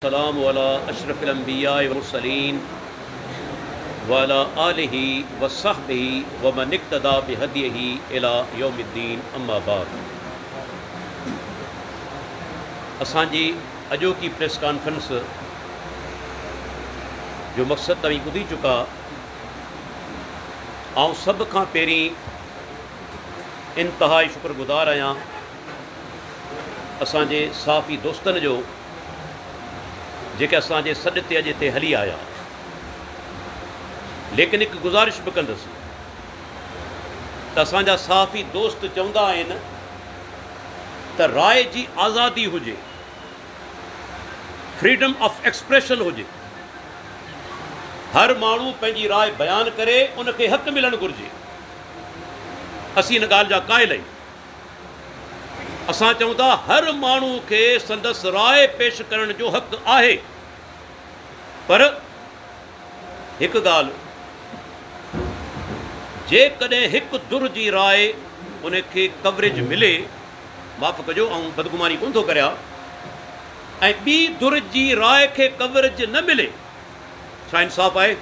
السلام علي اشرف الانبياء والمرسلين وعلي آله وصحبه ومن اقتدي بهديه الي يوم الدين اما بعد اسان جي اڄوڪي پريس ڪانفرنس جو مقصد توهين ٻڌي چڪا. آئون سڀ کان پهرين انتهائي شڪر گذار آهيان اسان جي صحافي دوستن جو جيڪي اسان جي سڏ تي اڄ هتي هلي آيا. ليڪن هڪ گذارش به ڪندس ته اسان جا صحافي دوست چوندا آهن ته راء جي آزادي هجي، فريڊم آف ايڪسپريشن هجي، هر ماڻهو پنهنجي راء بيان ڪري ان کي حق ملڻ گهرجي. اسين ان ڳالهه جا قائل آهيون. اسان چئون ٿا هر ماڻهو کي سندس راء پيش ڪرڻ جو حق آهي پر هڪ ڳالهه جيڪڏهن هڪ ڌر جي راء ان کي ڪوريج ملي، معاف ڪجو آئون بدگماني ڪونه ٿو ڪريان، ۽ ٻي ڌر جي راء کي ڪوريج نه ملي، ڇا انصاف آهي؟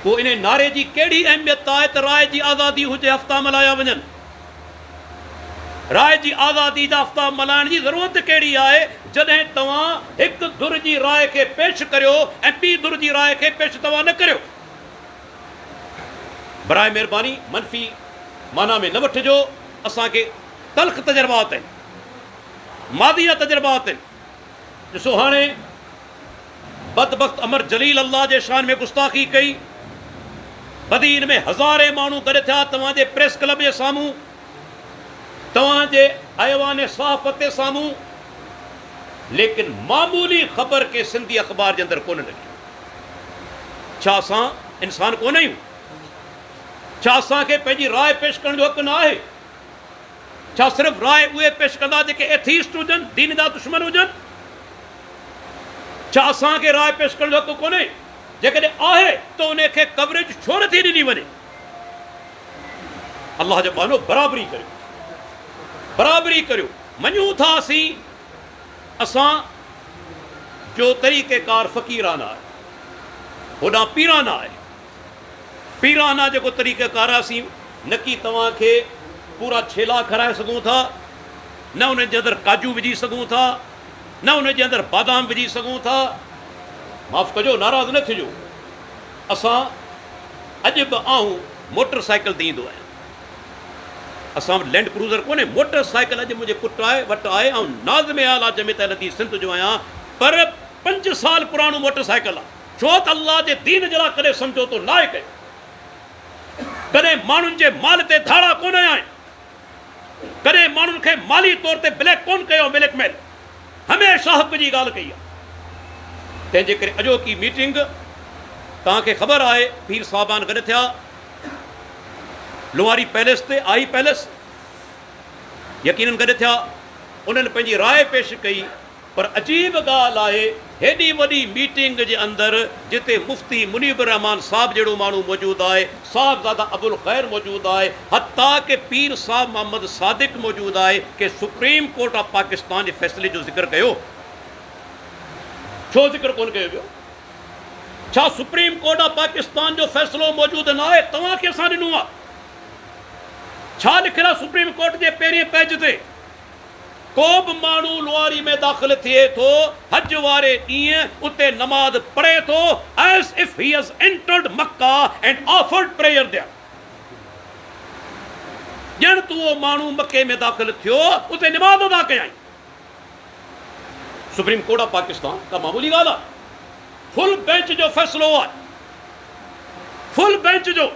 پوء انهي نعري جي ڪهڙي اهميت آهي ته راء جي آزادي هجي هفتا ملهايا وڃن؟ راء جي آزادي جا هفتا ملهائڻ جي ضرورت ڪهڙي آهي جڏهن توهان هڪ ڌر جي راء کي پيش ڪريو ۽ ٻي ڌر جي راء کي پيش توهان نه ڪريو؟ براء مهرباني منفي معنيٰ ۾ نه وٺجو، اسان کي تلخ تجربات آهن، ماضي جا تجربات آهن. ڏسو هاڻي بدبخت امر جليل الله جي شان ۾ گستاخي ڪئي، بدين ۾ هزارين ماڻهو گڏ ٿيا توهان جي پريس ڪلب جي سامهون، توهان جي ايوان صحافت جي سامهون، ليڪن معمولي خبر ڪنهن سنڌي اخبار جي اندر ڪونه لڳي. ڇا اسان انسان ڪونه آهيون؟ ڇا اسان کي پنهنجي راء پيش ڪرڻ جو حق نه آهي؟ ڇا صرف راء اهي پيش ڪندا جيڪي ايٿيسٽ هجن، دين جا دشمن هجن؟ ڇا اسان کي راء پيش ڪرڻ جو حق ڪونهي؟ جيڪڏهن آهي ته ان کي ڪوريج ڇو نٿي ڏني وڃي؟ الله جو ٻانهو برابري ڪريو، برابري ڪريو. مڃون ٿا اسين اسان جو طريقه ڪار فقيرانه آهي، هوڏانهن پيرانه آهي. پيرانه جيڪو طريقه ڪار آهي اسين نه ڪي توهان کي پورا ڇيلا کارائي سگهون ٿا، نه انهن جي اندر ڪاجو وجهي سگهون ٿا، نه ان جي اندر بادام وجهي سگهون ٿا. معاف ڪجو ناراض نه ٿجو. اسان اڄ به آئون موٽر سائيڪل تي ايندو آهيان. اسان وٽ لينڊ ڪروزر ڪونهي، موٽر سائيڪل اڄ منهنجي پٽ آهي وٽ آهي. آئون ناظم اعليٰ جمعيت اهل حديث سنڌ جو آهيان پر 5 سال پراڻو موٽر سائيڪل آهي. ڇو ته الله جي دين جي لاء ڪڏهن سمجهوتو ناهي ڪيو. ڪڏهن ماڻهن جي مال تي ڌاڙا ڪونه هنيا آهن. ڪڏهن ماڻهن کي مالي طور تي بليڪ ڪونه ڪيو بليڪ ميل. هميشه حق جي ڳالهه ڪئي آهي. تنهن جي ڪري اڄوڪي ميٽنگ توهان کي خبر آهي پير صاحبان گڏ ٿيا لواري پيلس تي آئي پيلس يقينن گڏ ٿيا انهن پنهنجي راء پيش ڪئي. پر عجيب ڳالهه آهي هيڏي وڏي ميٽنگ جي اندر جتي مفتي منيب الرحمان صاحب جهڙو ماڻهو موجود آهي، صاحبزاده ابوالخير موجود آهي، حتيٰ ڪه پير صاحب محمد صادق موجود آهي ڪي سپريم ڪورٽ آف پاڪستان جي فيصلي جو ذڪر ڪيو؟ ڇو ذڪر ڪونه ڪيو ويو؟ ڇا سپريم ڪورٽ آف پاڪستان جو فيصلو موجود ناهي؟ توهان کي اسان ڏنو آهي. ڇا لکيل آهي سپريم ڪورٽ جي پهرين پيج تي؟ ڪو به ماڻهو لواري ۾ داخل ٿئي ٿو، حج واري ڏينهن اتي نماز پڙهي ٿو، as if he has entered Makkah and offered prayer there. ڄڻ ته اهو ماڻهو مڪي ۾ داخل ٿيو، اتي نماز ادا ڪيائين. سپريم ڪورٽ آف پاڪستان ڪا معمولي ڳالهه آهي؟ فل بينچ جو فيصلو آهي، فل بينچ جو.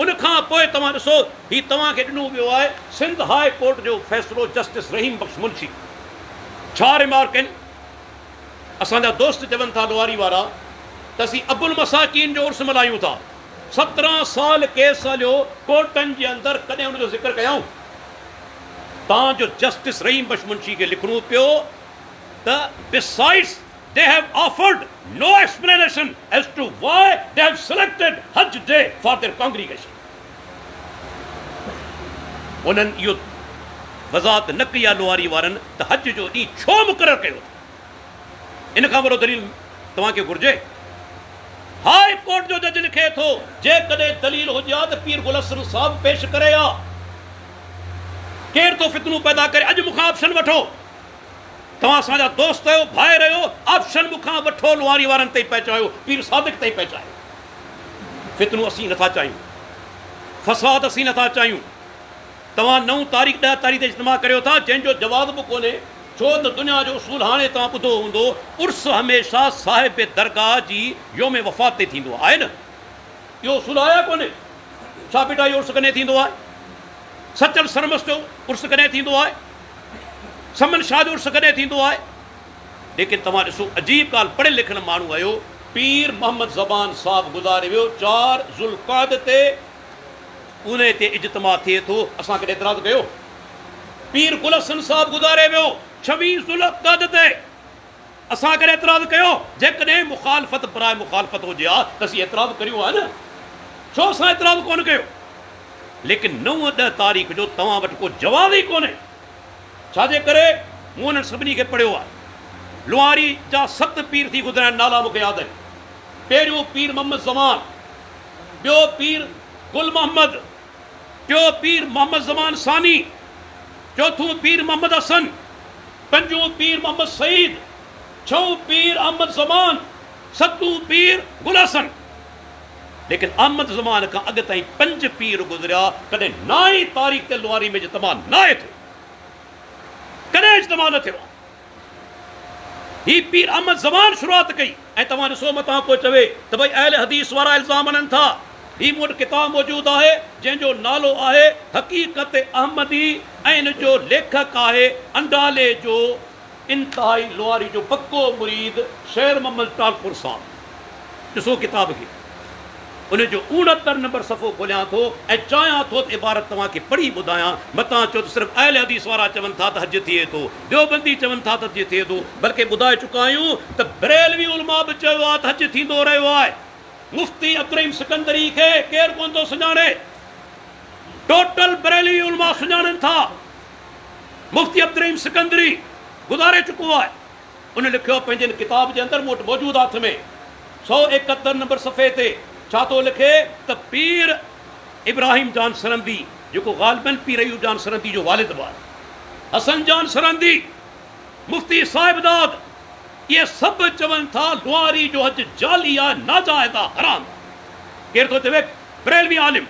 ان کان پوء توهان ڏسو هي توهان کي ڏنو ويو آهي سنڌ هاء ڪورٽ جو فيصلو جسٽس رحيم بخش منشي ڇا ريمارڪ آهن اسان جا دوست چون ٿا لواري وارا ته اسين ابوالمساڪين جو عرس ملهايون ٿا 17 سال ڪيس هليو ڪورٽن جي اندر ڪڏهن ان جو ذڪر ڪيائون تان جو جسٽس رحيم بخش منشي کي لکڻو پيو ته besides They have offered no explanation as to why they have selected Hajj day for their congregation. انهن اهو وضاحت نه ڪئي آهي لوهاري وارن ته حج جو ڏينهن ڇو مقرر ڪيو اٿن؟ ان کان وڏو دليل توهان کي گهرجي؟ هاء ڪورٽ جو جج لکي ٿو، جيڪڏهن دليل هجي ها ته پير گل حسن صاحب پيش ڪري ها. ڪير ٿو فتنو پيدا ڪري؟ اڄ مون کان آپشن وٺو. توهان اسان جا دوست آهيو، ڀائر آهيو، آپشن مون کان وٺو، لوهاري وارن تائين پهچايو، پير صادق تائين پهچايو. فتنو اسين نٿا چاهيون، فساد اسين نٿا چاهيون. توهان نو تاريخ ڏهه تاريخ تي اجتماع ڪريو ٿا، جنهن جو جواز به ڪونهي، ڇو ته دنيا جو اصول هاڻي توهان ٻڌو هوندو، عرس هميشه صاحب درگاهه جي يوم وفات تي ٿيندو آهي نه؟ اهو اصول آهي يا ڪونهي؟ ڇا ڀٽائي جو عرس ڪڏهن ٿيندو آهي؟ سچل سرمست جو عرس ڪڏهن ٿيندو آهي؟ سمن شاهه جو عرس ڪڏهن ٿيندو آهي؟ ليڪن توهان ڏسو عجيب ڳالهه پڙهيل لکيل ماڻهو آهيو، پير محمد زبان صاحب گذاري ويو چار ذوالقعد تي، انهي تي اجتماع ٿئي ٿو، اسان ڪڏهن اعتراض ڪيو؟ پير گل حسن صاحب گذاري ويو ڇويهه ذوالقعد تي، اسان ڪڏهن اعتراض ڪيو؟ جيڪڏهن مخالفت براء مخالفت هجي ها ته اسين اعتراض ڪريون ها نه، ڇو اسان اعتراض ڪونه ڪيو؟ ليڪن نو ڏهه تاريخ جو توهان وٽ ڪو جواز ئي ڪونهي. ڇا جي ڪري؟ مون انهن سڀني کي پڙهيو آهي. لوهاري جا ست پير ٿي گذريا آهن، نالا مون کي ياد آهن. پهريون پير محمد زمان، ٻيو پير گل محمد، ٽيو پير محمد زمان ثاني، چوٿون پير محمد حسن، پنجون پير محمد سعيد، ڇهون پير احمد زمان، ستون پير گل حسن. ليڪن احمد زمان کان اڳ تائين پنج پير گذريا، ڪڏهن نائين تاريخ تي لواري ۾ اجتماع ناهي ٿيو، ڪڏهن اجتماع نه ٿيو آهي. هي پير احمد زمان شروعات ڪئي ۽ توهان ڏسو متان ڪو چوي ته ڀئي اهل حديث وارا الزام هڻن ٿا. هي مون وٽ ڪتاب موجود آهي جنهن جو نالو آهي حقيقت احمدي ۽ ان جو ليکڪ آهي انڊالي جو انتهائي لواري جو پڪو مريد شير محمد ٽالپر صاحب. ڏسو ڪتاب کي ان جو اوڻهتر نمبر صفحو کوليان ٿو ۽ چاهيان ٿو ته عبارت توهان کي پڙهي ٻڌايان، متان چئو ته صرف اهل حديث وارا چون ٿا ته حج ٿئي ٿو، ديوبندي چون ٿا ته حج ٿئي ٿو، بلڪه ٻڌائي چڪا آهيون ته بريلوي علماء به چيو آهي ته حج ٿيندو رهيو آهي. مفتي عبدالرحيم سڪندري کي ڪير ڪونه ٿو سڃاڻي؟ ٽوٽل بريلوي علماء سڃاڻن ٿا. مفتي عبدالرحيم سڪندري گذاري چڪو آهي. ان لکيو پنهنجي ان ڪتاب جي اندر مون وٽ موجود آ هٿ ۾ 171 نمبر صفحي تي ڇا ٿو لکي ته پير ابراهيم جان سرهندي جيڪو غالباً پير ايوب جان سرهندي جو والد به آهي، حسن جان سرهندي، مفتي صاحبداد اهي سڀ چون ٿا لوهاري جو حج جعلي آهي، ناجائز آهي، حرام آهي. ڪير ٿو چوي؟ بريلوي عالم.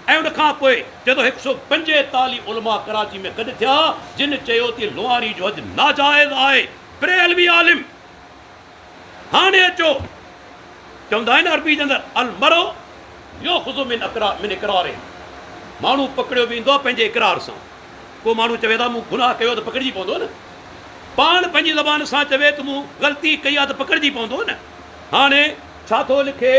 ۽ ان کان پوء چئي ٿو 145 علماء ڪراچي ۾ گڏ ٿيا جن چيو ته لوهاري جو حج ناجائز آهي. بريلوي عالم. هاڻي اچو چوندا آهن عربي جي اندر المرء يؤخذ من من اقراره ماڻهو پڪڙيو ويندو آهي پنهنجي اقرار سان. ڪو ماڻهو چوي ته مون گناهه ڪيو ته پڪڙجي پوندو نه. پاڻ پنهنجي زبان سان چوي ته مون غلطي ڪئي آهي ته پڪڙجي پوندو نه. هاڻي ڇا ٿو لکي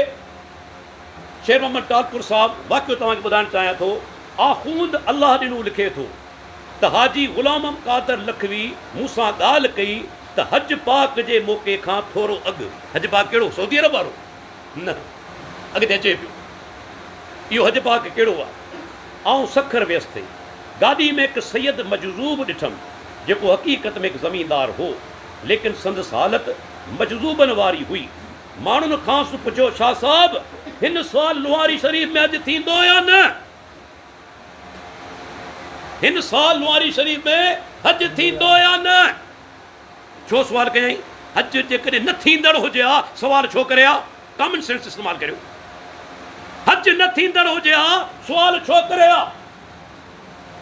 شير محمد ٽالپر صاحب واقعو توهان کي ٻڌائڻ چاهيان ٿو. آخوند الله ڏنو لکي ٿو ته حاجي غلام قادر لکوي مون سان ڳالهه ڪئي ته حج پاڪ جي موقعي کان ٿورو اڳ، حج پاڪ ڪهڙو سعودي عرب وارو نه اڳتي اچي پيو اهو حج پاڪ ڪهڙو آهي، آئون سکر ويس ٿي گاڏي ۾ هڪ سيد مجذوب ڏٺم جيڪو حقيقت ۾ هڪ زميندار هو ليڪن سندس حالت مجذوبن واري هئي. ماڻهن کانئس پڇيو، شاهه صاحب! هن سال لوهاري شريف ۾ حج ٿيندو يا نه؟ هن سال لوهاري شريف ۾ حج ٿيندو يا نه؟ ڇو سوال ڪيائين؟ حج جيڪڏهن نه ٿيندڙ هجي ها، سوال ڇو ڪري ها؟ ڪامن سينس استعمال ڪريو. حج نه ٿيندڙ هجي ها، سوال ڇو ڪري ها؟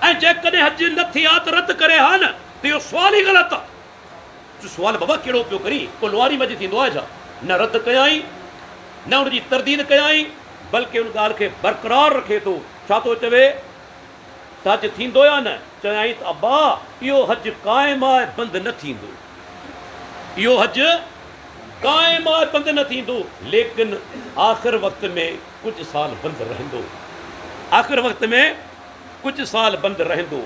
۽ جيڪڏهن حج نه ٿئي ها ته رد ڪري ها نه؟ ته اهو سوال ئي غلط آهي. جو سوال بابا ڪهڙو پيو ڪرين، ڪو لواري مجي ٿيندو آهي ڇا؟ نه رد ڪيائين، نه ان جي ترديد ڪيائين، بلڪه ان ڳالهه کي برقرار رکي ٿو. ڇا ٿو چوي ته حج ٿيندو يا نه؟ چيائين ته ابا اهو حج قائم آهي بند نه ٿيندو. اهو حج قائم آهي بند نه ٿيندو، ليڪن آخر وقت ۾ ڪجهه سال بند رهندو. آخر وقت ۾ ڪجهه سال بند رهندو.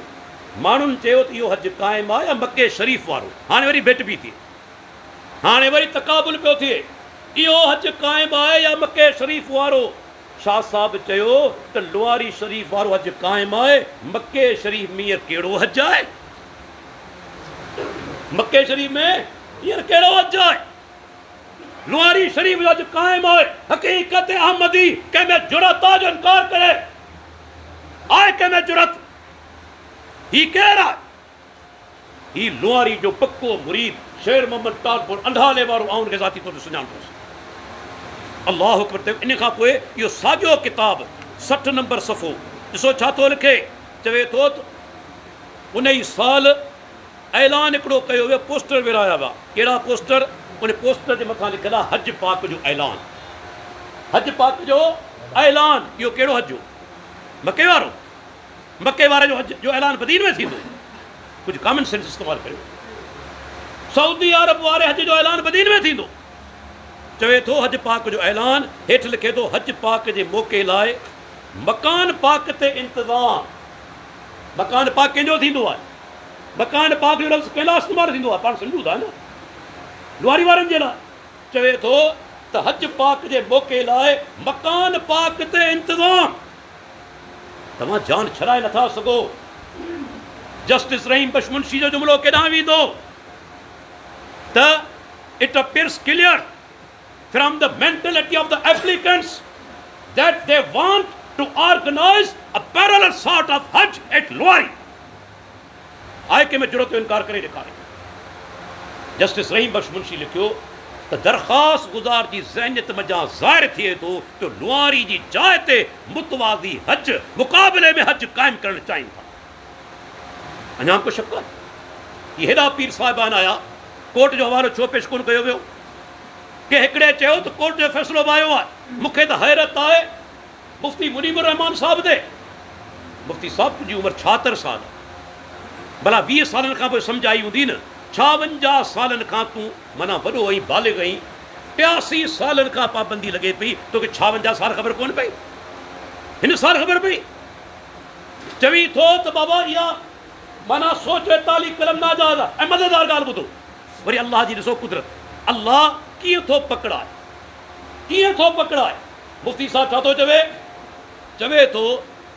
ماڻهن چيو ته اهو حج قائم آهي يا مڪي شريف وارو؟ هاڻي وري ڀيٽ پئي ٿئي. هاڻي وري تقابل پيو ٿئي. اهو حج قائم آهي يا مڪي شريف وارو؟ شاهه صاحب چيو ته لواري شريف وارو حج قائم آهي، مڪي شريف ۾ هينئر ڪهڙو حج آهي؟ مڪي شريف ۾ هينئر ڪهڙو حج آهي؟ لواري شريف جو حج قائم آهي. حقيقت احمدي ڪنهن ۾ جرئت آهي جو انڪار ڪري؟ آهي ڪنهن ۾ جرئت؟ هي ڪير آهي؟ هي لوهاري جو پڪو مريد شير محمد ٽالپر انڍالي وارو آئون ان کي ذاتي طور تي سڃاڻندو هوس. الله اڪبر ته ان کان پوء اهو ساڳيو ڪتاب 60 نمبر صفحو ڏسو ڇا ٿو لکي چوي ٿو ته ان ئي سال اعلان هڪڙو ڪيو ويو پوسٽر ورهايا ويا ڪهڙا پوسٽر ان پوسٽر جي مٿان لکيل آهي حج پاڪ جو اعلان حج پاڪ جو اعلان اهو ڪهڙو حج هو مڪي وارو مڪي واري جو حج جو اعلان بدين ۾ ٿيندو. ڪجهه ڪامن سينس استعمال ڪريو. سعودي عرب واري حج جو اعلان بدين ۾ ٿيندو. چوي ٿو حج پاڪ جو اعلان هيٺ لکي ٿو حج پاڪ جي موقعي لاء مڪان پاڪ تي انتظام. مڪان پاڪ ڪنهن جو ٿيندو آهي؟ مڪان پاڪ جو لفظ ڪنهن لاء استعمال ٿيندو آهي؟ پاڻ سمجهون ٿا نه لواري وارن جي لاء. چوي ٿو ته حج پاڪ جي موقعي لاء مڪان پاڪ تي انتظام. توهان جان ڇڏائي نٿا سگهو. جسٽس رحيم بخش منشي جو جملو ڪيڏانهن ويندو ته it appears clear from the mentality of the applicants that they want to organise a parallel sort of Hajj at Lowari. آء ڪنهن ۾ جرئت جو انڪار ڪري ڏيکاري. جسٽس رحيم بخش منشي لکيو ته درخواست گذار جي ذهنيت منجهان ظاهر ٿئي ٿو ته لواري جي جاء تي متوازي حج مقابلي ۾ حج قائم ڪرڻ چاهين ٿا. اڃا به ڪو شڪ آهي؟ هي هيڏا پير صاحبان آيا، ڪورٽ جو حوالو ڇو پيش ڪونه ڪيو ويو؟ ڪنهن هڪڙي چيو ته ڪورٽ جو فيصلو به آيو آهي. مون کي ته حيرت آهي مفتي منيب الرحمان صاحب تي. مفتي صاحب تنهنجي عمر 76 سال آهي. ڀلا 20 سالن کان پوء سمجهه آئي هوندي نه؟ 56 سالن کان تون معنيٰ وڏو ۽ بالغ آهين. 83 سالن کان پابندي لڳي پئي، توکي 56 سال خبر ڪونه پئي؟ هن سال خبر پئي؟ چوين ٿو ته بابا اها معنيٰ 144 قلم ناجائز آهي ۽ مزيدار ڳالهه ٻڌو وري الله جي ڏسو قدرت الله ڪيئن ٿو پڪڙائي ڪيئن ٿو پڪڙائي مفتي صاحب ڇا ٿو چوي؟ چوي ٿو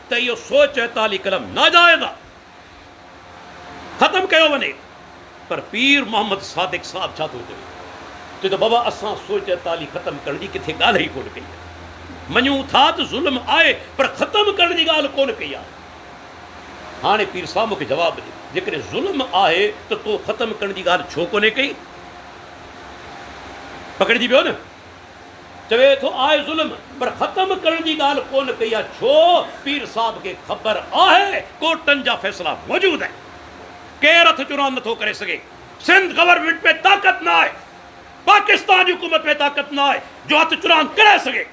ته اهو 144 قلم ناجائز آهي، ختم ڪيو وڃي. پر پير محمد صادق صاحب ڇا ٿو چوي؟ چوي ٿو بابا اسان 144 ختم ڪرڻ جي ڪٿي ڳالهه ئي ڪونه ڪئي آهي. مڃون ٿا ته ظلم آهي پر ختم ڪرڻ جي ڳالهه ڪونه ڪئي آهي. هاڻي پير صاحب مون کي جواب ڏي، جيڪڏهن ظلم آهي ته تو ختم ڪرڻ جي ڳالهه ڇو ڪونه ڪئي؟ پڪڙجي پيو نه؟ چوي ٿو آهي ظلم پر ختم ڪرڻ جي ڳالهه ڪونه ڪئي آهي ڇو پير صاحب کي خبر آهي ڪورٽن جا فيصلا موجود آهن ڪير هٿ چراند نٿو ڪري سگهي سنڌ گورنمينٽ ۾ طاقت نه آهي پاڪستان جي حڪومت ۾ طاقت نه آهي جو هٿ چراند ڪري سگهي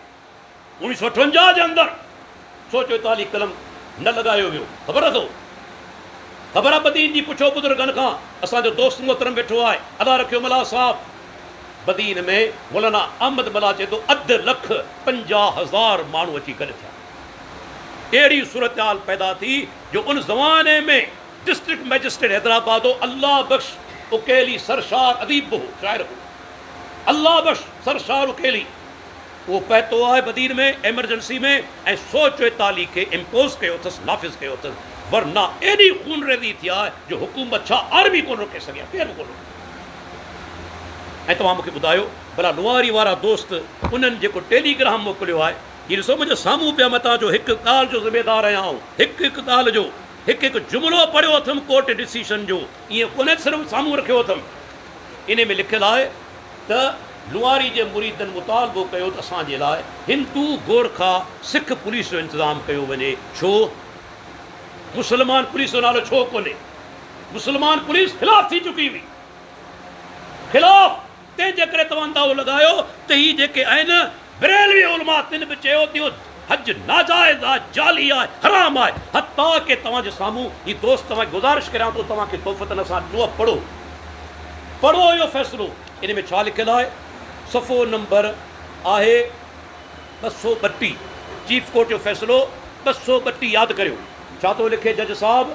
1958 جي اندر 144 قلم نه لڳايو ويو خبر اٿو خبر آ بدين جي پڇو بزرگن کان اسان جو دوست محترم ويٺو آهي الله رکيو ملاح صاحب بدين ۾ مولانا احمد ملاح چئي ٿو اڌ لک 50,000 ماڻهو اچي گڏ ٿيا. اهڙي صورتحال پيدا ٿي جو ان زماني ۾ ڊسٽرڪٽ مئجسٽريٽ حيدرآباد هو الله بخش اڪيلي سرشار اديب به هو شاعر به هو الله بخش سرشار اڪيلي اهو پهتو آهي بدين ۾ ايمرجنسي ۾ ۽ 144 کي امپوز ڪيو اٿس نافذ ڪيو اٿس ورنه ايڏي خونريزي ٿي آهي جو حڪومت ڇا آرمي ڪونه روڪي سگهي ها ڪير به ڪونه روڪي ۽ توهان مون کي ٻڌايو ڀلا لوهاري وارا دوست انهن جيڪو ٽيلي گرام موڪليو آهي هي ڏسو منهنجي سامهون پيا متان جو هڪ ڳالهه جو ذميدار آهيان آئون هڪ هڪ ڳالهه جو هڪ هڪ جملو پڙهيو اٿم ڪورٽ ڊسيشن جو ائين ڪونهي ته صرف سامهون رکيو اٿم انهي ۾ لکيل آهي ته لوهاري جي مريدن مطالبو ڪيو ته اسان جي لاء هندو گورکا سک پوليس جو انتظام ڪيو وڃي ڇو مسلمان پوليس جو نالو ڇو ڪونهي مسلمان پوليس خلاف ٿي چڪي هئي خلاف تنهن جي ڪري توهان اندازو لڳايو ته هي جيڪي آهن بريلوي علماء تن به چيو ته اهو حج ناجائز آهي جعلي آهي حرام آهي حتيٰ ڪه توهان جي سامهون هي دوست توهان کي گذارش ڪريان ٿو توهان کي تحفتن اسان ڏنو آهي پڙهو پڙهو اهو فيصلو ان ۾ ڇا لکيل آهي صفحو نمبر آهي 232 چيف ڪورٽ جو فيصلو 232 ياد ڪريو ڇا ٿو لکي جج صاحب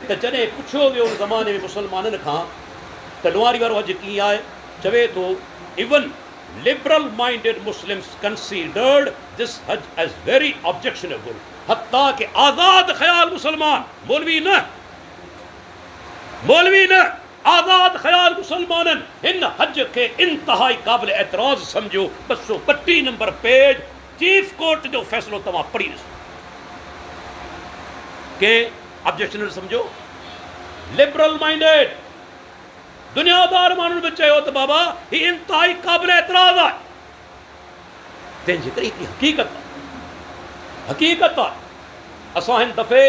ته جڏهن پڇيو ويو ان زماني ۾ مسلمانن کان ته لوهاري وارو حج ڪيئن آهي؟ چوي ٿو، Even Liberal minded Muslims considered this Hajj as very objectionable حتيٰ ڪه آزاد خيال مسلمان، مولوي نه، مولوي نه، آزاد خيال مسلمانن هن حج کي انتهائي قابل اعتراض سمجهيو. 232 نمبر پيج چيف ڪورٽ جو فيصلو توهان پڙهي ڏسو. ڪنهن آبجيڪشنبل سمجهيو؟ لبرل مائنڊيڊ دنيادار ماڻهن به چيو ته بابا هي انتهائي قابل اعتراض آهي. تنهن جي ڪري هڪڙي حقيقت آهي، حقيقت آهي اسان هن دفعي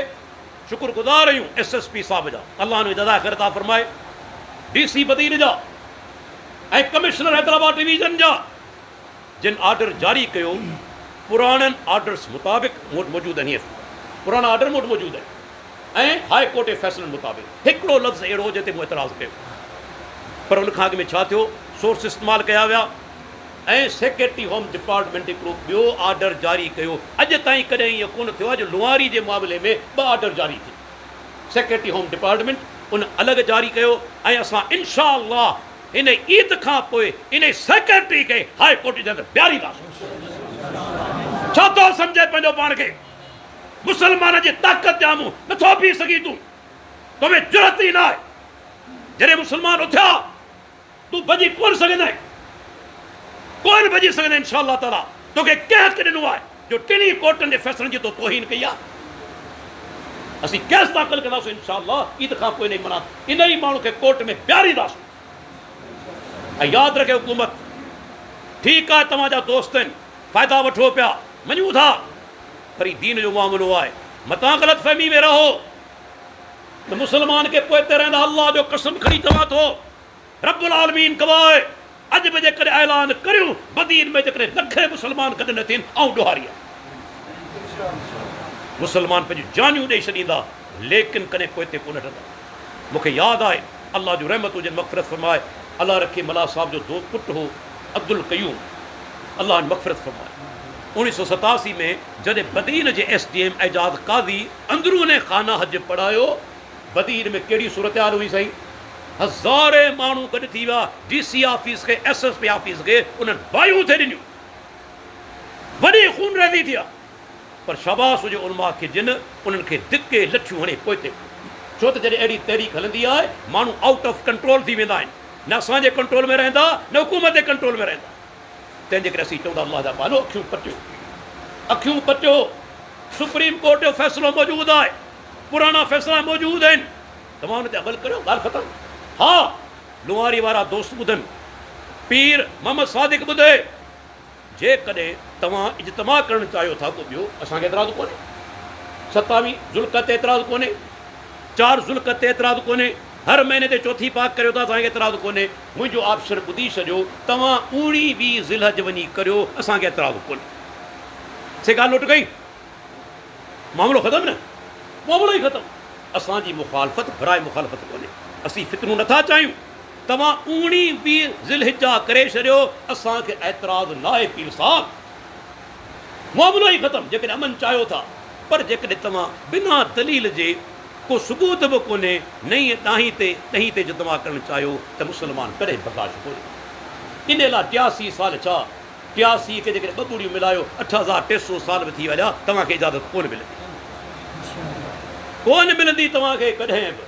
شڪر گذار آهيون ايس ايس پي صاحب جا، الله هن کي جزاء خير عطا فرمائي، ڊي سي بدين جا ۽ ڪمشنر حيدرآباد ڊويزن جا، جن آرڊر جاري ڪيو پراڻن آرڊرس مطابق مون وٽ موجود آهن، هينئر پراڻا آرڊر مون وٽ موجود آهن ۽ هاء ڪورٽ جي فيصلن مطابق هڪڙو لفظ اهڙو هو جنهن تي مون اعتراض ڪيو پر ان کان اڳ ۾ ڇا ٿيو سورس استعمال ڪيا ويا ۽ سيڪريٽري هوم ڊپارٽمينٽ هڪڙو ٻيو آرڊر جاري ڪيو اڄ تائين ڪڏهن ائين ڪونه ٿيو آهي جو لوهاري جي معاملي ۾ ٻه آرڊر جاري ٿين سيڪريٽري هوم ڊپارٽمينٽ ان الڳ جاري ڪيو ۽ اسان انشاء الله ان عيد کان پوء انهي سيڪريٽري کي هاء ڪورٽ جي اندر بيهارينداسون. ڇا ٿو سمجهين پنهنجو پاڻ کي؟ مسلمانن جي طاقت جي آمهون نٿو بيهي سگهين تون. تو ۾ جرئت ئي ناهي. جڏهن مسلمان اٿيا تون ڀڄي ڪونه سگهندين. ڪونه ڀڄي سگهندين انشاء الله تعاليٰ. توکي ڪنهن حق ڏنو آهي جو ٽنهي ڪورٽن جي فيصلن جي تو توهين ڪئي آهي؟ اسين ڪيس داخل ڪنداسون انشاء الله عيد کان پوء انهي معنيٰ انهي ماڻهو کي ڪورٽ ۾ بيهارينداسون ۽ ياد رکي حڪومت ٺيڪ آهي توهان جا دوست آهن فائدا وٺو پيا مڃون ٿا پر هي دين جو معاملو آهي متان غلط فهمي ۾ رهو ته مسلمان کي پوئتي رهندا الله جو قسم کڻي چوان ٿو رب العالمين گواهه آهي اڄ به جيڪڏهن اعلان ڪريون بدين ۾ جيڪڏهن لکين مسلمان گڏ نه ٿين آئون ڏوهاري آهيان. مسلمان پنهنجون جانيون ڏئي ڇڏيندا ليڪن ڪڏهن پوئتي ڪونه هٽندا. مون کي ياد آهي الله جون رحمتون هجن مغفرت فرمائي الله رکي ملاح صاحب جو دو پٽ هو عبدالقيوم الله ان مغفرت فرمائي 1987 ۾ جڏهن بدين جي S D M Ejaz Qazi اندرون خانه حج پڙهايو بدين ۾ ڪهڙي صورتحال هئي سائين هزارين ماڻهو گڏ ٿي ويا ڊي سي آفيس کي ايس ايس پي آفيس کي انهن باهيون ٿي ڏنيون وڏي خونريزي ٿي آ پر شاباس هجي علماء کي جن انهن کي ڌڪي لٺيون هڻي پوئتي ڪڍيو ڇو ته جڏهن اهڙي تحريڪ هلندي آهي ماڻهو آئوٽ آف ڪنٽرول ٿي ويندا آهن نه اسان جي ڪنٽرول ۾ رهندا نه حڪومت جي ڪنٽرول ۾ رهندا تنهن جي ڪري اسين چئون ٿا الله جا ٻانهو اکيون پٽيو اکيون پٽيو سپريم ڪورٽ جو فيصلو موجود آهي پراڻا فيصلا موجود آهن توهان ان تي عمل ڪريو ڳالهه ختم. ها لوهاري وارا دوست ٻڌن، پير محمد صادق ٻڌي، جيڪڏهن توهان اجتماع ڪرڻ چاهيو ٿا ڪو ٻيو اسان کي اعتراض ڪونهي، ستاويهه ذوالقعد تي اعتراض ڪونهي، چار ذوالقعد تي اعتراض ڪونهي، هر مهيني تي چوٿين پاڪ ڪريو ٿا اسان کي اعتراض ڪونهي، منهنجو آپشن ٻڌي ڇڏيو، توهان اوڻيهه ويهه ذوالحج وڃي ڪريو اسان کي اعتراض ڪونهي. سي ڳالهه نوٽ ڪئي. معاملو ختم نه معاملو ئي ختم. اسان جي مخالفت براء مخالفت ڪونهي، اسين فتنو نٿا چاهيون، توهان اوڻيهه ويهه ذوالحجه ڪري ڇڏيو، اسان کي اعتراض ناهي پير صاحب، معاملو ئي ختم، جيڪڏهن امن چاهيو ٿا، پر جيڪڏهن توهان بنا دليل جي ڪو ثبوت به ڪونهي نئين ڏاهين تي ڏهين تي اجتماع ڪرڻ چاهيو ته مسلمان ڪڏهن برداشت ڪونه ڪندا، انهي لاء 83 سال ڇا 83 کي جيڪڏهن ٻه ٻڙيون ملايو 8300 سال به ٿي ويا توهان کي اجازت ڪونه ملندي. ڪونه ملندي توهان کي ڪڏهن به.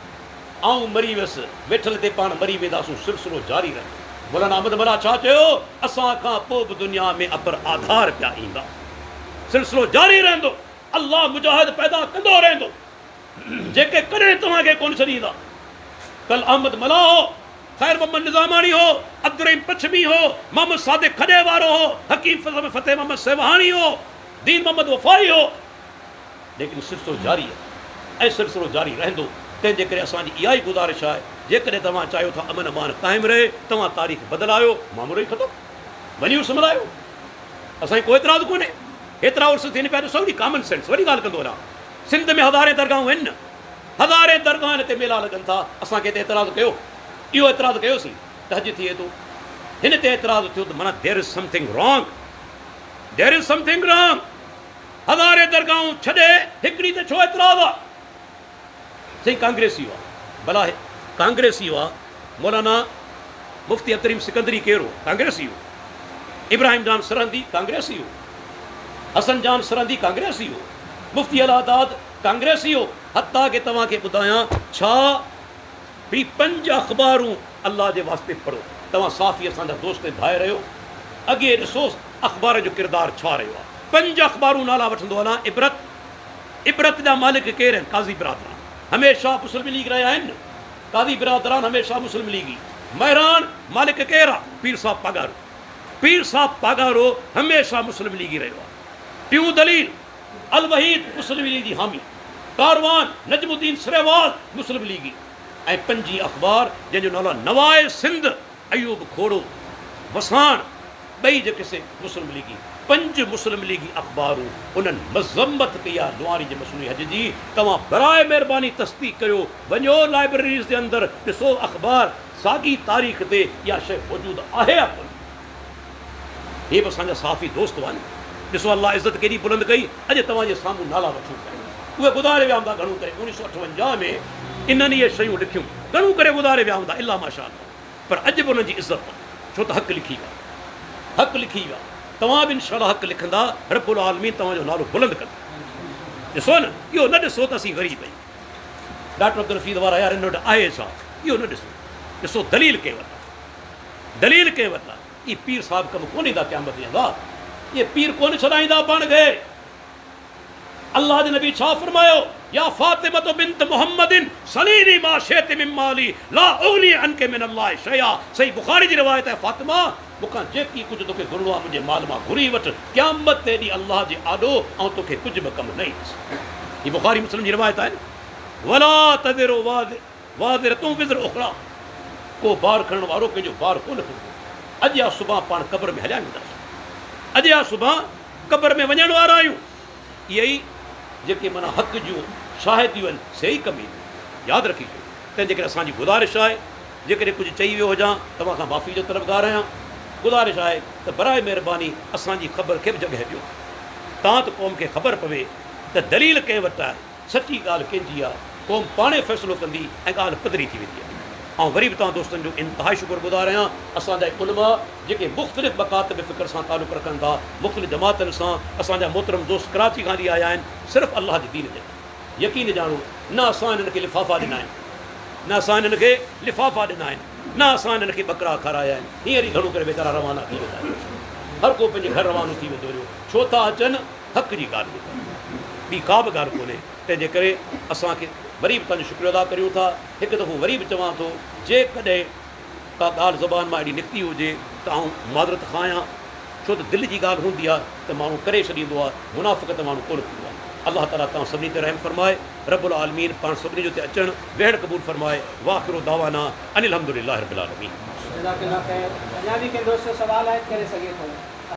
آئون مري ويس ويٺل تي پاڻ مري وينداسون سلسلو جاري رهندو. مولانا احمد ملاح ڇا چيو اسان کان پوء به دنيا ۾ اپر آڌار پيا ايندا سلسلو جاري رهندو الله مجاهد پيدا ڪندو رهندو جيڪي ڪڏهن توهان کي ڪونه ڇڏيندا. ڪل احمد ملاح هو. خير محمد نظاماڻي هو، عبدالرحيم پڇمي هو، محمد صادق کڏي وارو هو، حڪيم فضل فتح محمد سيوهاڻي هو، دين محمد وفائي هو. ليڪن سلسلو جاري آهي ۽ سلسلو جاري رهندو، تنهن جي ڪري اسان جي اها ئي گذارش آهي، جيڪڏهن توهان چاهيو ٿا امن امان قائم رهي، توهان تاريخ بدلايو، معاملو ئي ختم. وڃي عرس ملهايو، اسان کي ڪو اعتراض ڪونهي. هيترا عرس ٿين پيا ڏسو ني ڪامن سينس وڏي ڳالهه ڪندو هلان. سنڌ ۾ هزارين درگاهون آهن نه. هزارين درگاهن تي ميلا لڳن ٿا، اسان ڪنهن تي اعتراض ڪيو؟ اهو اعتراض ڪيوسين ته حج ٿئي ٿو، هن تي اعتراض ٿيو ته معنيٰ there is something wrong, there is something wrong, هزارين درگاهون ڇڏي هڪڙي تي ڇو اعتراض آ؟ سائين ڪانگريسي هئا، ڀلا ڪانگريسي هئا، مولانا مفتي عبدالرحيم سڪندري ڪير هو؟ ڪانگريسي هو. ابراهيم جان سرهندي ڪانگريسي هو، حسن جان سرهندي ڪانگريسي هو، مفتي الله داد ڪانگريسي هو، حتيٰ ڪه توهان کي ٻڌايان ڇا هي پنج اخبارون الله جي واسطي پڙهو، توهان صحافي اسان جا دوست ۽ ڀائر آهيو، اڳي ڏسو اخبار جو ڪردار ڇا رهيو آهي، پنج اخبارون نالا وٺندو هلان، عبرت، عبرت جا مالڪ ڪير آهن؟ قاضي برادران هميشه مسلم ليگ رهيا آهن نه، قاضي برادران هميشه مسلم ليگي، مهراڻ مالڪ ڪير آهي؟ پير صاحب پاڳارو، پير صاحب پاڳارو هميشه مسلم ليگي رهيو آهي، ٽيون دليل الوحيد مسلم ليگ جي حامي، ڪاروان نجم الدين سريوال مسلم ليگي ۽ پنجين اخبار جنهن جو نالو آهي نواء سنڌ ايوب کوڙو وساڻ ٻئي جيڪي سي مسلم ليگي پنج مسلم ليگي اخبارون انهن مذمت ڪئي آهي لوهاري جي مصنوعي حج جي توهان براء مهرباني تصديق ڪريو وڃو لائبريريز جي اندر ڏسو اخبار ساڳي تاريخ تي اها شيء موجود آهي يا ڪونه. هي به اسان جا صحافي دوست هئا نه. ڏسو الله عزت ڪيڏي بلند ڪئي، اڄ توهان جي سامهون نالا وٺون پيا. اهي گذاري ويا هوندا گهڻو ڪري اوڻيهه سؤ اٺونجاهه ۾ انهن اهي شيون لکيون، گهڻو ڪري گذاري ويا هوندا الا ماشاء الله، پر اڄ به انهن جي عزت آهي، ڇو ته حق لکي ويا، حق لکي ويا. توهان به انشاء الله حق لکندا، رب العالمين توهان جو نالو بلند ڪندو. ڏسو نه، اهو نه ڏسو ته اسين غريب آهيون. ڊاڪٽر عبدالحفيظ وارا يار هن وٽ آهي ڇا؟ اهو نه ڏسو، ڏسو دليل ڪنهن وٽ آهي. دليل ڪنهن وٽ آهي؟ اهي پير صاحب ڪم ڪونه ايندا قيامت ڏينهن الله اهي پير ڪونه ڇڏائيندا پاڻ کي. الله جي نبي ڇا فرمايو؟ يا فاطمة بنت محمد سليني ما شئت من مالي لا اغني عنڪ من الله شيئا صحيح بخاري جي روايت آهي فاطمه مون کان جيڪي ڪجهه توکي گهرڻو آهي منهنجي مال مان گهري وٺ قيامت تي ڏينهن الله جي آڏو آئون توکي ڪجهه به ڪم نه ايندس هي بخاري مسلم جي روايت آهي ولا تزر وازرة وزر اخريٰ، ڪو بار کڻڻ وارو ڪنهن جو بار ڪونه کڻندو. اڄ يا سڀان پاڻ قبر ۾ هليا وينداسون. اڄ يا سڀان قبر ۾ وڃڻ وارا آهيون. اهي ئي جيڪي معنيٰ حق جون شاهديون آهن، سي ئي ڪم اينديون. ياد رکجو. تنهن جي ڪري اسان جي گذارش آهي، جيڪڏهن ڪجهه چئي ويو هجان، توهان کان معافي جو طلبگار آهيان. گذارش آهي ته براء مهرباني اسان جي خبر کي به جڳهه ڏيو. تان ته قوم کي خبر پوي ته دليل ڪنهن وٽ آهي. سچي ڳالهه ڪنهن جي آ، قوم پاڻهي فيصلو ڪندي ۽ ڳالهه پڌري ٿي ويندي آ. آئون وري به توهان دوستن جو انتهائي شڪر گذار آهيان، اسان جا اهي علماء جيڪي مختلف مڪاتب فڪر سان تعلق رکن ٿا، مختلف جماعتن سان، اسان جا محترم دوست ڪراچي کان هلي آيا آهن، صرف الله جي دين جي لاء. يقين ڄاڻو نه اسان انهن کي لفافا ڏنا آهن، نه اسان انهن کي لفافا ڏنا آهن، نه اسان انهن کي ٻڪرا کارايا آهن، هينئر ئي گهڻو ڪري ويچارا روانا ٿي ويندا آهن. هر ڪو پنهنجي گهر روانو ٿي ويندو رهيو. ڇو ٿا اچن؟ حق جي ڳالهه ٻڌڻ ٻي ڪا به ڳالهه ڪونهي، تنهن جي ڪري اسان کي وري به توهان جو شڪريو ادا ڪريون ٿا. هڪ دفعو وري به چوان ٿو، جيڪڏهن ڪا ڳالهه زبان مان اهڙي نڪتي هجي ته آئون معذرت خواهه آهيان، ڇو ته دل جي ڳالهه هوندي آهي ته ماڻهو ڪري ڇڏيندو آهي، منافقت ماڻهو ڪونه ڪندو آهي. الله تعاليٰ توهان سڀني تي رحم فرمائي، رب العالمين پاڻ سڀني جو هتي اچڻ ويهڻ قبول فرمائي، واخر دعوانا ان الحمد لله رب العالمين. جزاڪ الله خير اڃا به ڪنهن دوست جو سوال آهي ته ڪري سگهي ٿو.